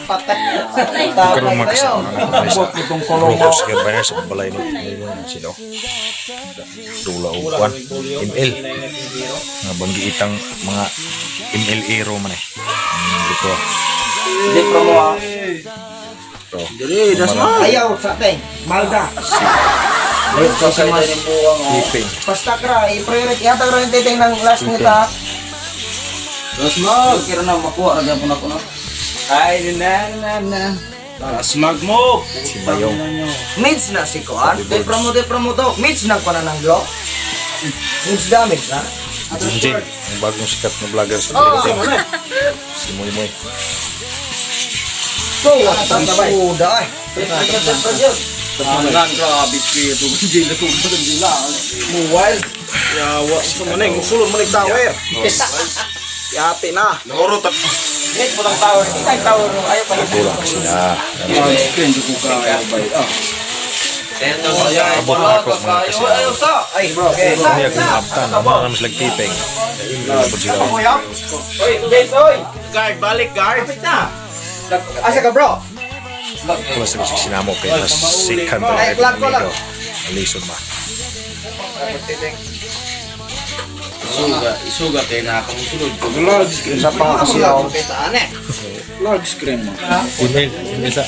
Patay. Karon mga kasama na ako sa grupo sa Gabaner sa balay ni sino. Dula og kwan ML. Mga banggiitang mga ML ero man eh. Ito. Hindi promo ah. Ito. Dili, das mo. Ayaw sa atin. Malda. Sa mas. Ipin. Basta kra, i-priority. Ihatag ra yung titing ng last nita. Das mo. Kira na makuha ra gyapon ako no. Ay na na na. Smag mo! Si Bayong. Mids na si Kuan. Di promo, di promo to. Mids na ko na ng glow. Mids damage na. Junjin. Ang bagong sikat na vlogger sa Pilipinas. Si Moy Moy. So, what the suda ay. Tanan grabe siya to. Jila to jila. Mobile! Yawa sa maning, musulod maning tower. Yati na. Loro tak. Mid po lang tower. Hindi tayo tower. Ayaw pa. Dula sila. Screen ko ka bay. Ah. Abot na ako mga kasama. Ayaw sa. Ay, bro. Okay. Kami ako maaptan. Amo na naman sila tipeng. Abot sila. Oy, guys, oy. Guard, balik guard. Asa ka, bro? Wala sa kasi sinamo kay mas sikan Ay, talaga vlog ko lang. dito. Alisod ma. Isuga, isuga kay na kamusulod. Large screen. Sa pa kasi ako. Large screen mo. Email, email sa.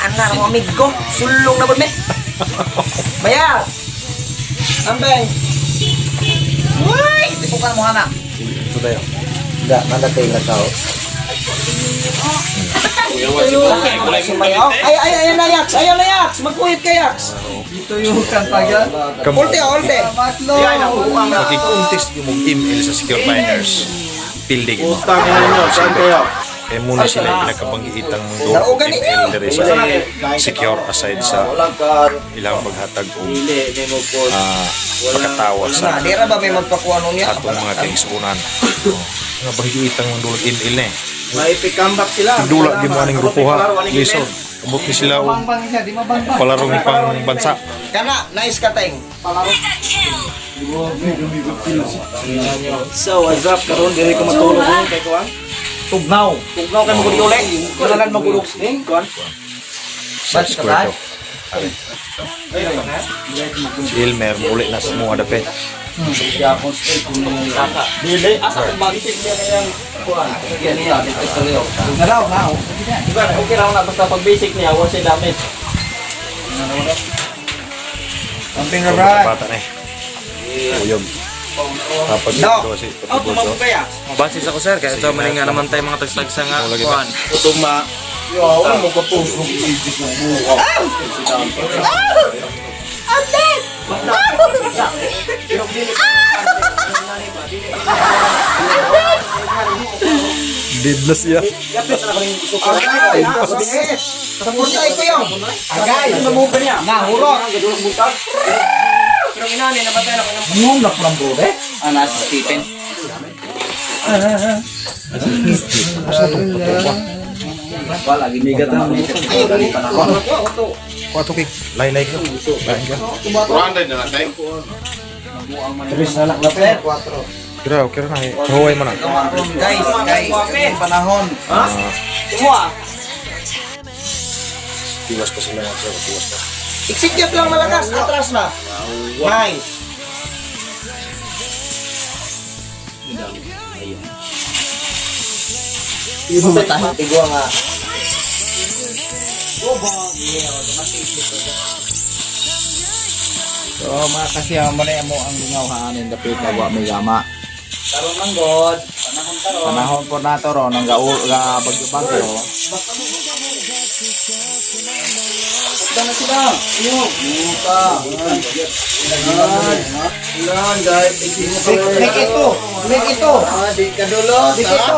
Ang mo mid ko. Sulong na ba me? Bayar. Ambeng. Uy! Tipukan mo anak. Ito tayo. Hindi, mandatay na tao. Si Mayaw. Ay, ay, ay, na, Yax. Ayaw na, Yax. Magkuhit ka, Yax. Ito yung kanta yan. Come Ulte, ulte. Magki-contest yung mong email sa Secure Miners. Pildi mo. Utang ninyo, saan kayo? Kaya muna sila yung pinakabanggiitang Naugan email ninyo. diri sa Secure aside sa ilang paghatag og pagkatawa sa Na, di ra ba may magpakuha nun niya? atong mga kaigsuonan. Oh, mga banggiitang mga dulag email na eh. May comeback sila. Dula di mo aning grupo ha. Lisod. Abot ni sila og palarong pang bansa. Kana, nice ka, Teng. So, what's up? Karon diri ko matulog ko kay kuan. Tugnaw. Tugnaw kay magulog ulit. Kailangan magulog ning kuan. Sa square to. Si Ilmer, muli na sa mga dapit. Dili. Asa kung basic niya kayang kuan. Yan niya, dito sa Leo. Naraw, na. Diba, okay lang na basta pag basic niya, wala siya damage. Amping Ito na, bata na eh. Uyog. Tapos No. ito si Patibulso. Basis ako sir, kaya ito maninga naman tayo mga tagstag sa nga Wala kuan. Utuma. Yawa mo ka post ng videos ng buka. Dead na siya. Agay! Sa ko yung. Agay! Nahurot! Pero inani, nabatay na ko ng Ngom na pang bro, eh. Ah, nasa Stephen. Wala gimigat ang Kuha to kay laylay ka. Lain ka. Tres na lang na, Quatro. Kira, kira na. Huway mo na. Guys, guys, panahon. Kumuha. Tiwas pa sila mga sir. Tiwas pa. Execute lang malakas, atras na. Nice. Igwa nga. So, mga kasiyama na mo ang gingawhaanin dapit na wa may gama. Karon man god. Panahon karon. Panahon po nato ron ang gaul ga bagyo-bagyo. Punta na sila. Iyo. Buta. Lan, guys, Make ito. Make ito. Ah, di kadulot. Make ito.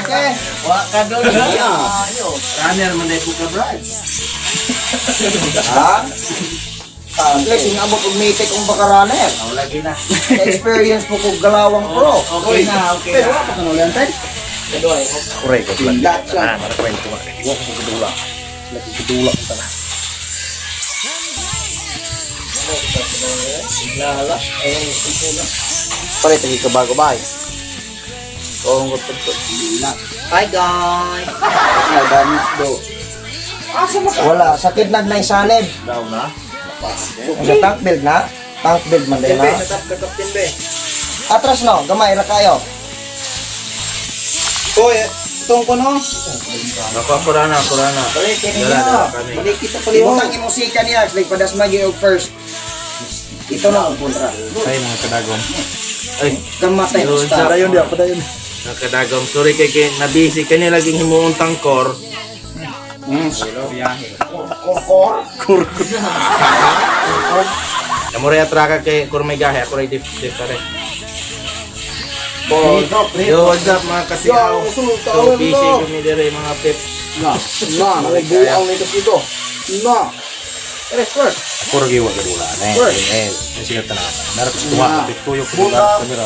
Okay. Wa kadulot. Runner man dai ka Brad. Ha? At least, ingabot og mitik ang bakaraner. Lagi na. Experience mo kog galawang pro. Okay na, okay Pero na. wa pa kanulian tayo. Kuray ko lang. Ah, mara kwento nga. Iwa ko kadula. Lagi kadula ko tana. Pare tagi ka bago bay. Kung ko to. Hi guys. Damage do. Wala, sakit na na isanib. Down na. Sa tank build na. Tank build man din na. Atras no, gamay ra kayo. Oy, itong ko no. Ako kurana, kurana. Balik Balik kita pala. Ibutang imong sika niya, like padas magi og first. Ito na ang kontra. Ay, mga kadagom. Ay, Kamatay basta. Padayon dia, padayon. mga kadagom. Sorry kay kay nabisi kanya laging himuong tangkor. Kor. Kor. Amore atraka kay kurmay gahe ako ray dip dip pare. Yo, what's up mga kasiyaw? So busy kami dire mga peps. Na, na, nagbuang nito dito. Na. Ako ra giwa kadula na. Eh, sila tanan. Nara ko sa tuwa, tuyo ko dula kamera.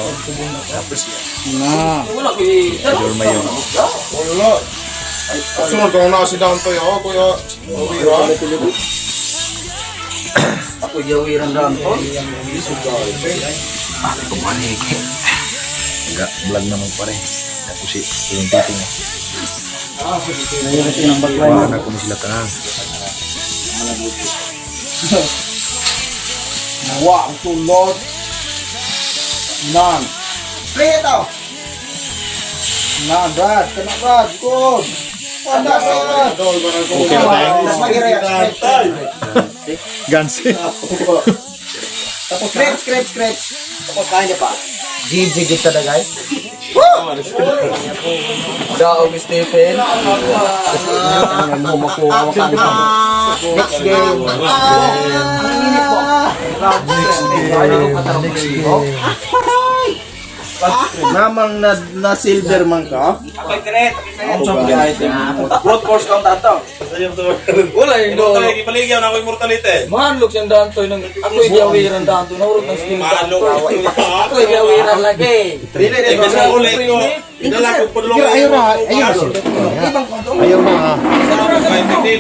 Tapos siya. Na. Wala ko i- Idol Mayo. Wala. Sunod kung na si down to yo, kuya. Kuya. Ako jawiran daan to. Ah, kumanik. Naga vlog naman pare. Ako si yung titi niya. Wala na ko ni sila tanan. Wa, ang sulod. Nan. Play ito. Nan, Brad. Kana Brad. Good. Wala sa. Okay na tayo. Padas magi ra. Gansi. Tapos scrape, scrape, scrape. Tapos kaya niya pa. GG kita na guys. Daog Stephen. Next game. Next game. Namang na, na silver man ka. Brute force count ato. Wala yung do. Ipaligyaw na ako immortality. Mahanlok siyang dantoy ng ako jawiran dantoy nahurot ng skill dantoy. Ako jawiran lagi. Dili, imbes na ulit ko. Dala ko pudlong. Ayaw na, ayaw. Ayaw na.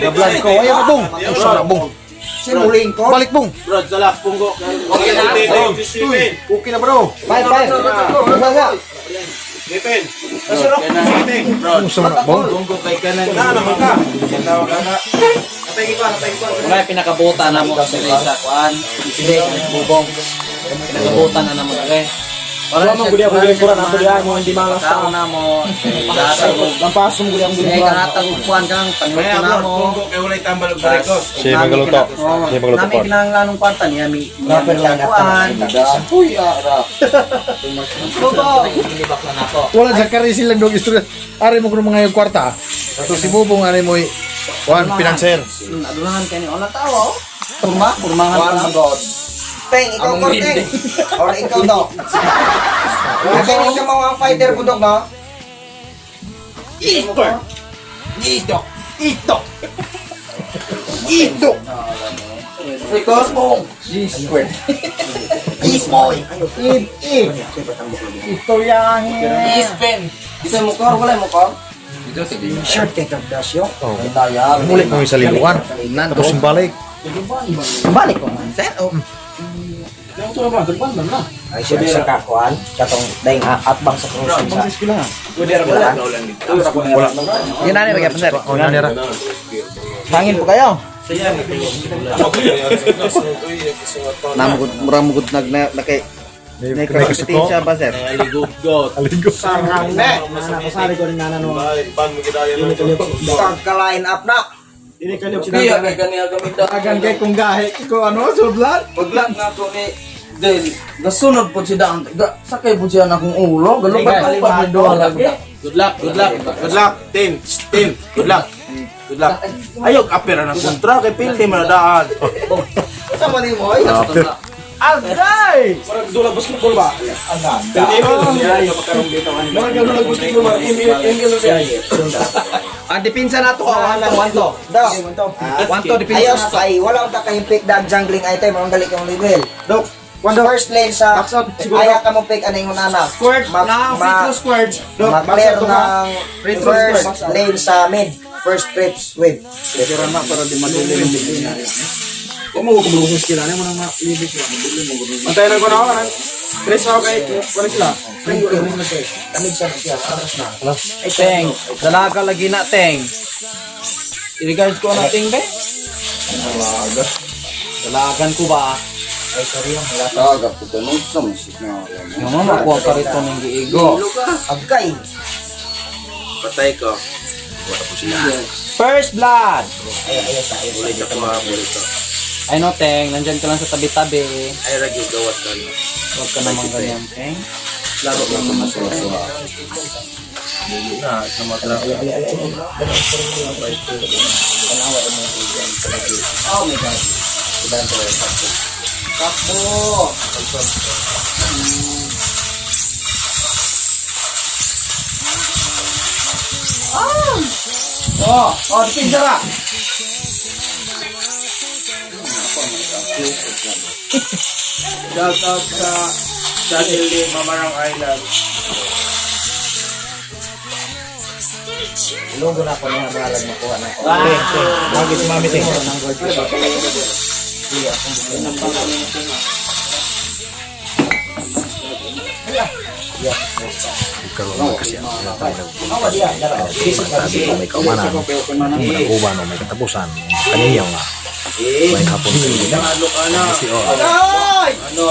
Na-vlog ko. Ayaw na, bong. Ay, sana, bong. Sinuling ko. Balik, bong. Brad, salak punggo. Okay na. Okay na, bro. Bye, bye. Bye, Stephen. Kung sa na, bong. Punggo kay kanan. Na naman ka. Wala yung pinakabuta na mo sa isa kuan. Sige, bubong. Pinakabuta na namo dali. Wala mo gudi ako gudi kuran ato diha mo hindi malas ta na mo. Lampaso mo ang Sige kahatag og kuan kang pangluto na mo. Punggo kay walay tambal og barikos. Siya magaluto. Siya magaluto Nami pa. kinahanglan kwarta niya mi. Rapper lang kuan. Uy, ara. Bubong. Ilibak na nako. Wala sa kari silang dog istorya. Ari mo kuno mga yung kwarta. Ato si Bubong ari mo one financer. Adulangan kani wala tawo. Kurma, kurmahan One lang. God. Teng, ikaw Among ko, Teng. Or ikaw do. Okay, ikaw mo ang fighter budok, no? Ito. Ito. Ito. Because bong. Ismoy. Ito yahin. Ispen. Isa mo kor, wala mo kor. Shirt kay Kardashian. Oh. Muli mo sa liluan. Tapos yung balik. Balik ko man, sir. Oh. Ay, siya sa kakuan. Katong daing atbang sa crossing sa. Wala. Yun na rin, sir. Oh, nani ra. Hangin po kayo. Namugod, muramugod nag na, na kay May kasuko. ba sir? Aligot. Aligo. Sarang ne. Pagka-line up na. Iya kay kani gamit. Agan kay kung gahe ko ano sudlan. Paglag na to ni Del, gasunod po si Dante. Ga, sakay po siya na akong ulo. Galupat pa ni duha lagi. Good luck, good luck. Good luck, team. Team, good luck. Good luck. Ayog apera na kontra kay pildi man na daan. Sama ni mo, ay. Agay! Murag dula basketball ba? Murag dula basketball ba? ML na Ang depensa na to, ah, 1-2. 1-2. 1-2 depensa Ayos na to. kay wala unta kay pick dag jungling item ang dali kang level. Dok, First lane sa Box out, siguro. aya ka mo pick ano yung nana. Squared, Ma, na free throw squared. Dok, box ma-clear out to ha. ng Free throw first squared. lane sa mid. First trips wave. Pero na para di madali. Kung mo kung mo skill ani mo nang ma-level sila. Antayin ko na ako kanang tres ako kay kuno sila. Tamig sa siya. Aras na. Teng, dalaga lagi na, Teng. I-regards ko na, Teng, be. Dalagan ko ba? Ay, sorry yung wala. Talaga po ganun sa musik na. Yung mama, makuha ka rito ng giigo. Agkay. Patay ko. First blood! Ay, ay, sa ay. Ulit ako mga ulit ko. Ay no, Teng, nandyan ka lang sa tabi-tabi. Ay, ragyo gawat ka no. Huwag ka naman ganyan, Teng. Laro lang naman sila. Na, sa mga Oh my God. Takbo. Oh, oh, dipinsa ra. Shout out sa Channel ni Mamarang Island. Logo na ako niya mahalag makuha na ako. Lagi si Mami Ting. Karon mga kasi ang tinatawag na tabi o may kaumanan, may uban o may katapusan, kaninyo nga. May hapon sa inyo. Ano ka na? Si O. Ano?